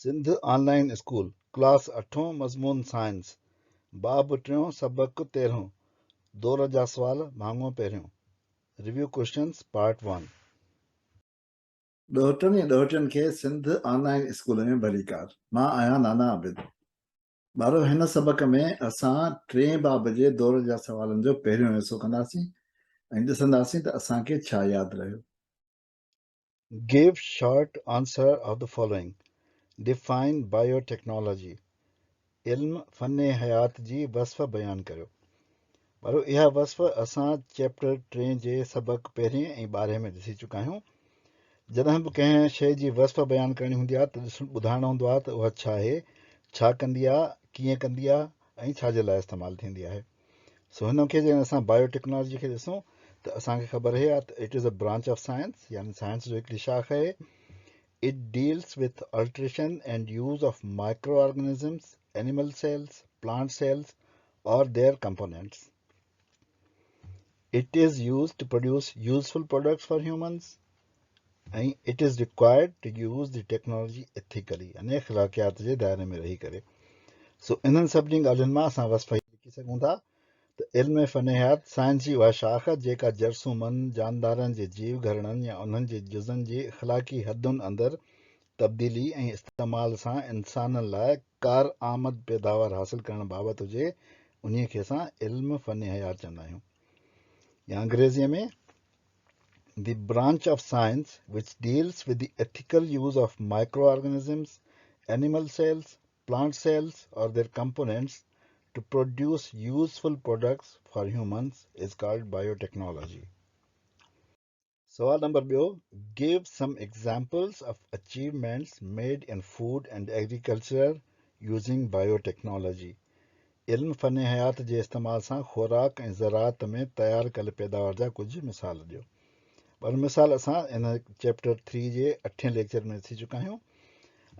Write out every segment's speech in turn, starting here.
سنڌ آن line school, class اٺون، مضمون science, باب ٽيون، سبق تيرهون، دور جا سوال، ڀاڱو پهريون، ريويو ڪوئسچنز پارٽ ون. ڏوهٽن ۽ ڏوهٽين کي سنڌ آن لائين اسڪول ۾ ڀليڪار. مان آهيان نانا عابد. ٻارو هن سبق ۾ اسان ٽئين باب جي دور جا سوالن جو پهريون حصو ڪنداسين ۽ ڏسنداسين ته اسان کي ڇا ياد رهيو. Give short answer of the following, Define Biotechnology، علم فن حيات جي وصف بيان ڪريو. ٻارو اها وصف اسان چيپٽر ٽئين جي سبق پهرين ۽ ٻارهين ۾ ڏسي چڪا آهيون. جڏهن به ڪنهن شيء جي وصف بيان ڪرڻي هوندي آهي ته ڏسڻ ٻڌائڻو هوندو آهي ته اها ڇا آهي، ڇا ڪندي آهي، ڪيئن ڪندي آهي ۽ ڇا جي لاء استعمال ٿيندي آهي. سو هن کي جيڪڏهن اسان بايو ٽيڪنالاجي کي ڏسون ته اسان کي خبر آهي ته it is a branch of science يعني سائنس جو هڪڙي شاخ آهي. It deals with alteration and use of microorganisms, animal cells, plant cells or their components. It is use to produce useful products for humans ۽ it is required to use the technology ethically يعني اخلاقيات جي دائري ۾ رهي ڪري. سو انهن سڀني ڳالهين مان اسان وصف هي لکي سگهون ٿا ته علم فن حيات سائنس جي اها شاخ جيڪا جرثومن، جاندارن جي جيو گهرڙن يا انهن جي جزن جي اخلاقي حدن اندر تبديلي ۽ استعمال سان انسانن لاء ڪارآمد پيداوار حاصل ڪرڻ بابت هجي انهي کي اسان علم فن حيات چوندا آهيون يا انگريزيء ۾ The branch of science which deals with the ethical use of microorganisms, animal cells, plant cells or their components to produce useful products for humans is called biotechnology. سوال نمبر ٻيو Give some examples of achievements made in food and agriculture using biotechnology. علم فن حيات جي استعمال سان خوراڪ ۽ زراعت ۾ تيار ڪيل پيداوار جا ڪجهه مثال ڏيو. پر مثال اسان ان چيپٽر ٿري جي اٺين ليڪچر ۾ ڏسي چڪا آهيون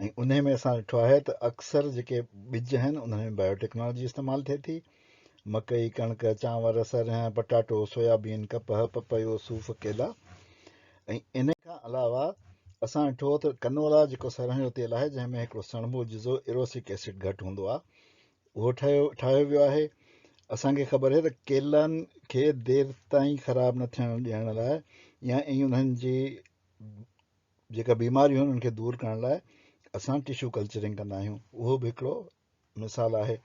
۽ انهي ۾ اسان ڏٺو آهي ته اڪثر جيڪي ٻج آهن انهن ۾ بايو ٽيڪنالاجي استعمال ٿئي ٿي. مڪئي، ڪڻڪ، چانور، سرنهن، پٽاٽو، سويابين، ڪپهه، پپيو، صوف، ڪيلا ۽ انهي کان علاوه اسان ڏٺو ته ڪنولا جيڪو سرنهن جو تيل آهي جنهن ۾ هڪڙو سڻڀو جزو ايروسڪ ايسڊ گهٽ هوندو آهي اهو ٺاهيو ٺاهيو ويو آهي. اسان کي خبر آهي ته ڪيلن کي دير تائين خراب نه ٿيڻ ڏيڻ لاء يا ائين انهن جي جيڪا بيماريون آهن انهن کي دور ڪرڻ لاء اسان ٽشو ڪلچرنگ ڪندا آهيون اهو به هڪڙو مثال آهي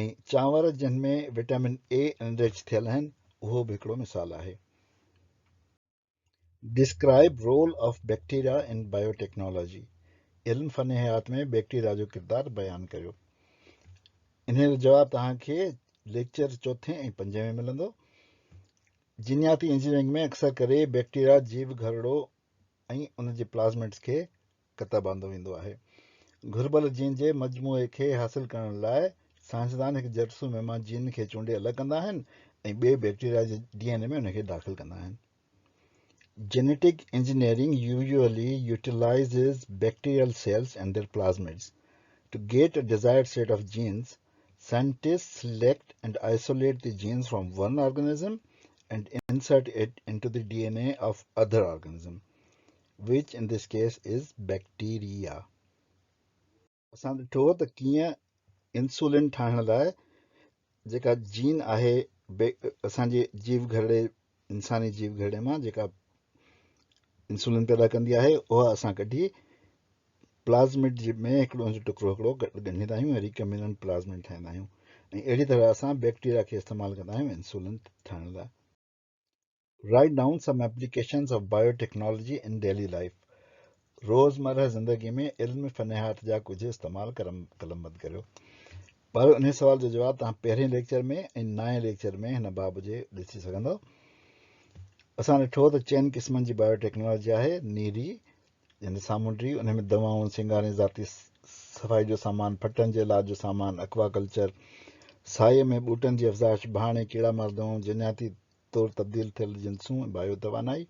۽ چانور جن ۾ وٽامن اي انرچ ٿيل آهن اهو به هڪڙو مثال آهي. Describe role of bacteria in biotechnology علم فن حيات ۾ بيڪٽيريا جو ڪردار بيان ڪريو. انهيء جو جواب توهان کي ليڪچر چوٿين ۽ پنجين ۾ ملندو. جينياتي انجنيئرنگ ۾ اڪثر ڪري بيڪٽيريا جيو گهرڙو ۽ ان جي پلازمڊز کي ڪتب آندو ويندو آهي. گهربل جين جي مجموعي کي حاصل ڪرڻ لاء سائنسدان هڪ جرثومي مان جين کي چونڊي الڳ ڪندا آهن ۽ ٻئي بيڪٽيريا جي ڊي اين اي ۾ ان کي داخل ڪندا آهن. Genetic engineering usually utilizes bacterial cells and their plasmids to get a desired set of genes. Scientists select and isolate the genes from one organism and insert it into the DNA of other organism, which in this case is bacteria. اسان ڏٺو ته ڪيئن insulin ٺاهڻ لاء جيڪا جين آهي اسان جي جيو گهرڙي انساني جيو گهرڙي مان جيڪا انسولين پيدا ڪندي آهي اها اسان ڪڍي پلازمڊ جي ۾ هڪڙو ان جو ٽڪرو هڪڙو ڳنڍيندا آهيون ۽ ريڪمبيننٽ پلازمڊ ٺاهيندا آهيون ۽ اهڙي طرح اسان بيڪٽيريا کي استعمال ڪندا آهيون انسولين ٺاهڻ لاء. Write down some applications of biotechnology in daily life روزمره زندگي ۾ علم فنيات جا ڪجهه استعمال قلمبند ڪريو. پر انهي سوال جو جواب توهان پهرين ليڪچر ۾ ۽ نائين ليڪچر ۾ هن باب جي ڏسي سگهندؤ. اسان ڏٺو ته چئن قسمن جي بايوٽيڪنالاجي آهي، نيري يعني سامونڊي، انهي ۾ دوائون، سينگار ۽ ذاتي صفائي جو سامان، ڦٽن جي علاج جو سامان، اڪوا ڪلچر، سائي ۾ ٻوٽن جي افزائش، ڀاڻ ۽ ڪيڙا مار دوائون، جينياتي طور تبديل ٿيل جنسون ۽ بايو توانائي،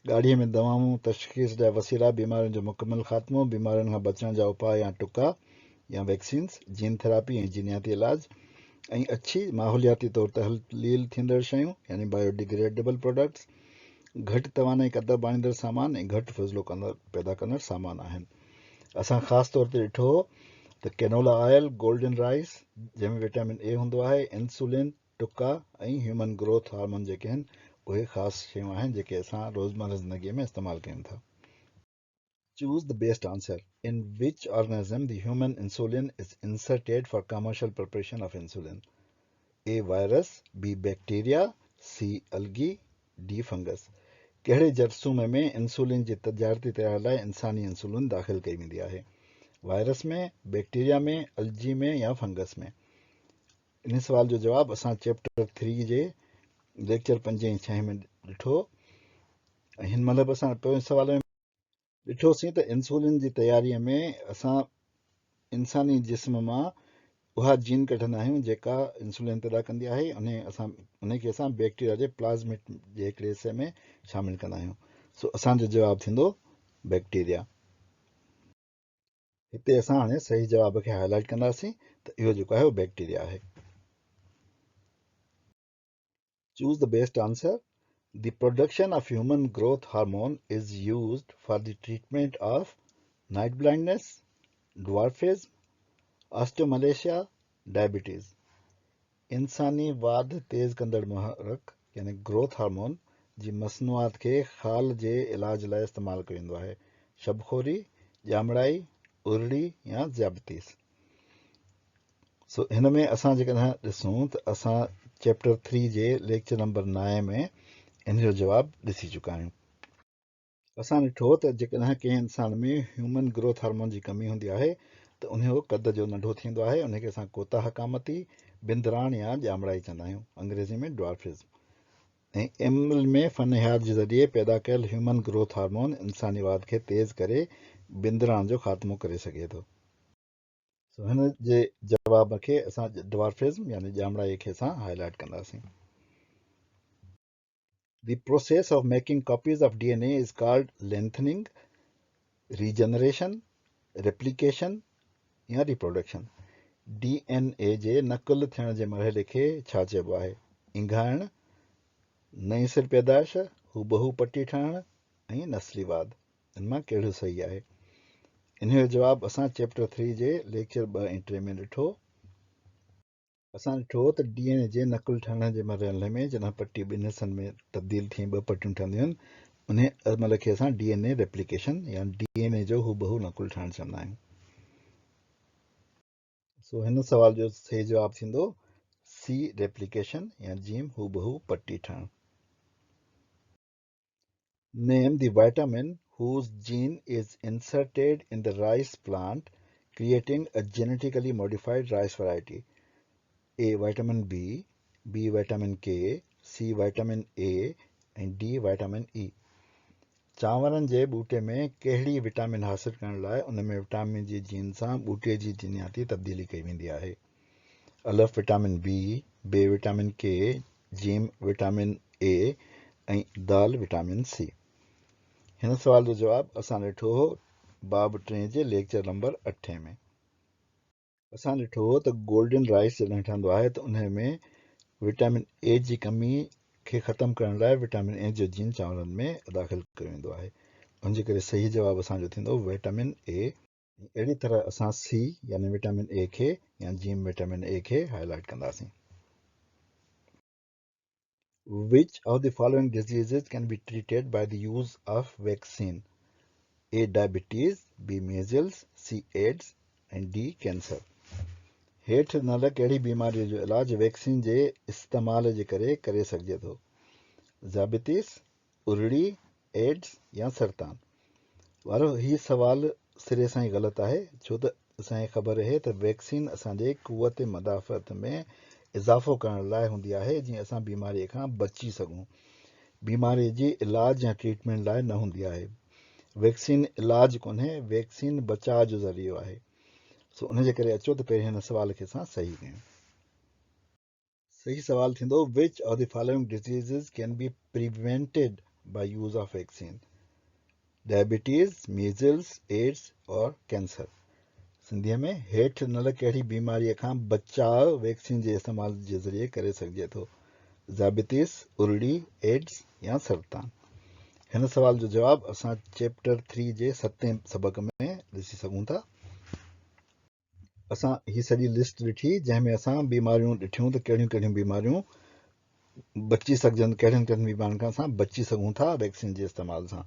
ڳاڙهي ۾ دوائون، تشخيص جا وسيلا، بيمارين جو مڪمل خاتمو، بيمارين کان بچڻ جا اپاء يا ٽڪا يا ويڪسينز، جين ٿراپي ۽ جينياتي علاج، ۽ اڇي، ماحولياتي طور تحليل ٿيندڙ شيون يعني بايو ڊگريڊيبل پراڊڪٽس، گهٽ توانائي ڪتب آڻيندڙ سامان ۽ گهٽ فضلو پيدا ڪندڙ سامان آهن. اسان خاص طور تي ڏٺو هو ته ڪينولا آئل، گولڊن رائس جنهن ۾ وٽامن اي هوندو آهي، انسولين، ٽڪا ۽ هيومن گروٿ هارمون جيڪي آهن اهي خاص شيون آهن جيڪي اسان روزمره زندگي ۾ استعمال ڪيون ٿا. Choose the best answer. In which organism the human insulin is inserted for commercial preparation of insulin? A. Virus B. Bacteria C. Algae D. Fungus ڪهڙي جرثومي ۾ انسولين جي تجارتي تياري لاء انساني انسولين داخل ڪئي ويندي آهي؟ وائرس ۾، بيڪٽيريا ۾، الجي ۾ يا فنگس ۾؟ ان سوال جو جواب اسان چيپٽر 3 جي ليڪچر پنجين ۽ ڇهين ۾ ڏٺو ۽ هن مهل به اسان پوئين سوال ۾ ڏٺوسين ته انسولين جي تياريء ۾ اسان انساني جسم مان اها جين ڪڍندا آهيون جيڪا انسولين پيدا ڪندي آهي انهي اسان انهي کي اسان بيڪٽيريا جي پلازمٽ جي هڪڙي حصي ۾ شامل ڪندا آهيون سو اسان جو جواب ٿيندو بيڪٽيريا. هتي اسان هاڻي صحيح جواب کي هائلائٽ ڪنداسين ته اهو جيڪو آهي اهو بيڪٽيريا آهي. Choose the best answer. The production of human growth hormone is used for the treatment of night blindness, dwarfism, osteomalacia, diabetes. انساني واڌ تيز ڪندڙ محرڪ يعني گروٿ هارمون جي مصنوعات کي خال جي علاج لاء استعمال ڪيو ويندو آهي، شبخوري، ڄامڙائي، ارڙي يا ذيابطيس. سو هن ۾ اسان جيڪڏهن ڏسون ته اسان چيپٽر 3 جي ليڪچر نمبر 9 ۾ ان جو جواب ڏسي چڪا آهيون. اسان ڏٺو ته جيڪڏهن ڪنهن انسان ۾ هيومن گروٿ هارمون جي ڪمي هوندي آهي ته انهي جو قد جو ننڍو ٿيندو آهي انهي کي اسان ڪوتاهه قامتي، بندراڻ يا ڄامڙائي چوندا آهيون، انگريزي ۾ ڊوارفزم. ۽ عمل ۾ فن حيات جي ذريعي پيدا ڪيل هيومن گروٿ هارمون انساني واڌ کي تيز ڪري بندراڻ جو خاتمو ڪري سگهي ٿو. سو هن جي جواب کي اسان ڊوارفزم يعني ڄامڙائي کي اسان هائي لائيٽ ڪنداسين. The process of making copies of DNA is called lengthening, regeneration, replication يا reproduction. D N اي جي نقل ٿيڻ جي مرحلي کي ڇا چئبو آهي؟ اينگهائڻ، نئين سر پيدائش، هوبهو پٽي ٺاهڻ ۽ نسلي واڌ. ان مان ڪهڙو صحيح آهي؟ انهيء جو جواب اسان چيپٽر ٿري جي ليڪچر 2 ۽ 3 ۾ ڏٺو. اسان ڏٺو ته ڊي اين اي جي نقل ٺهڻ جي مرحلي ۾ جڏهن پٽي ٻن حصن ۾ تبديل ٿي ٻه پٽيون ٺهنديون آهن، انهيء عمل کي اسان ڊي اين اي ريپليڪيشن يا ڊي اين اي جو هوبهو نقل ٺهڻ چوندا آهيون. سو هن سوال جو صحيح جواب ٿيندو سي ريپليڪيشن يا جيم هوبهو پٽي ٺهڻ. Name the vitamin whose gene is inserted in the rice plant creating a genetically modified rice variety. A. Vitamin B, B. Vitamin K, C. Vitamin A ۽ D. Vitamin E. چانورن جي ٻوٽي ۾ ڪهڙي وٽامن حاصل ڪرڻ لاء ان ۾ وٽامن جي جين سان ٻوٽي جي جينياتي تبديلي ڪئي ويندي آهي؟ الف وٽامن بي، بي وٽامن ڪي، جيم وٽامن اي ۽ دال وٽامن سي. هن سوال جو جواب اسان ڏٺو هو باب ٽئين جي ليڪچر نمبر اٺين ۾. اسان ڏٺو هو ته گولڊن رائس جڏهن ٺهندو آهي ته انهي ۾ وٽامن اي جي ڪمي کي ختم ڪرڻ لاء وٽامن اي جو جين چانورن ۾ داخل ڪيو ويندو آهي. ان جي ڪري صحيح جواب اسان جو ٿيندو وٽامن اي. ۽ اهڙي طرح اسان سي يعني وٽامن اي کي يا جيم وٽامن اي کي هائي لائيٽ ڪنداسين. Which of the following diseases can be treated by the use of vaccine? A. Diabetes, B. Measles, C. AIDS ۽ D. Cancer. هيٺ ڏنل ڪهڙي بيماريء جو علاج ويڪسين جي استعمال جي ڪري ڪري سگهجي ٿو؟ ذيابيطيس، ارڙي، ايڊز يا سرطان؟ وارو هي سوال سري سان ئي غلط آهي ڇو ته اسان کي خبر اهي ته ويڪسين اسان جي قوت مدافعت ۾ اضافو ڪرڻ لاء هوندي آهي جيئن اسان بيماري کان بچي سگهون بيماري جي علاج يا ٽريٽمينٽ لاء نه هوندي آهي ويڪسين علاج ڪونهي ويڪسين بچاء جو ذريعو آهي سو ان جي ڪري اچو ته پهرين هن سوال کي اسان صحيح ڪيون. صحيح سوال ٿيندو Which of the following diseases can be prevented by use of vaccine? Diabetes, measles, AIDS or cancer. سنڌيء ۾ هيٺ ڏنل ڪهڙي بيماريء کان بچاء ويڪسين جي استعمال جي ذريعي ڪري سگهجي ٿو؟ ذيابيطيس، ارڙي، ايڊز يا سرطان. هن سوال جو جواب اسان چيپٽر ٿري جي ستين سبق ۾ ڏسي سگهون ٿا. اسان هي سڄي لسٽ ڏٺي جنهن ۾ اسان بيماريون ڏٺيون ته ڪهڙيون ڪهڙيون بيماريون بچي سگهجن ڪهڙين ڪهڙين بيمارين کان اسان بچي سگهون ٿا ويڪسين جي استعمال سان.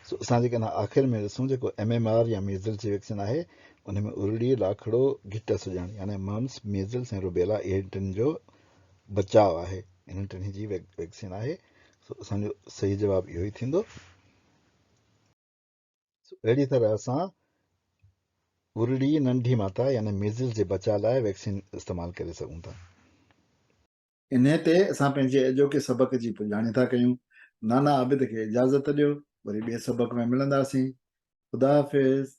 سو اسان جيڪڏهن آخر ۾ ڏسون جيڪو ايم ايم آر يا ميزلز جي ويڪسين آهي ان ۾ ارڙي، لاکڙو، گهٽ سڄڻ يعني ممس، ميزلز ۽ روبيلا اهي ٽن جو بچاء آهي انهن ٽنهي جي ويڪسين آهي. سو اسان جو صحيح جواب اهو ئي ٿيندو. سو اهڙي طرح اسان ارڙي ننڍي ماتا يعني ميزلز جي بچاء لاء ويڪسين استعمال ڪري سگهون ٿا. انهيء تي اسان پنهنجي اڄوڪي سبق جي پڄاڻي ٿا ڪيون. نانا عابد کي اجازت ڏيو، وري ٻئي سبق ۾ ملنداسين. خدا حافظ.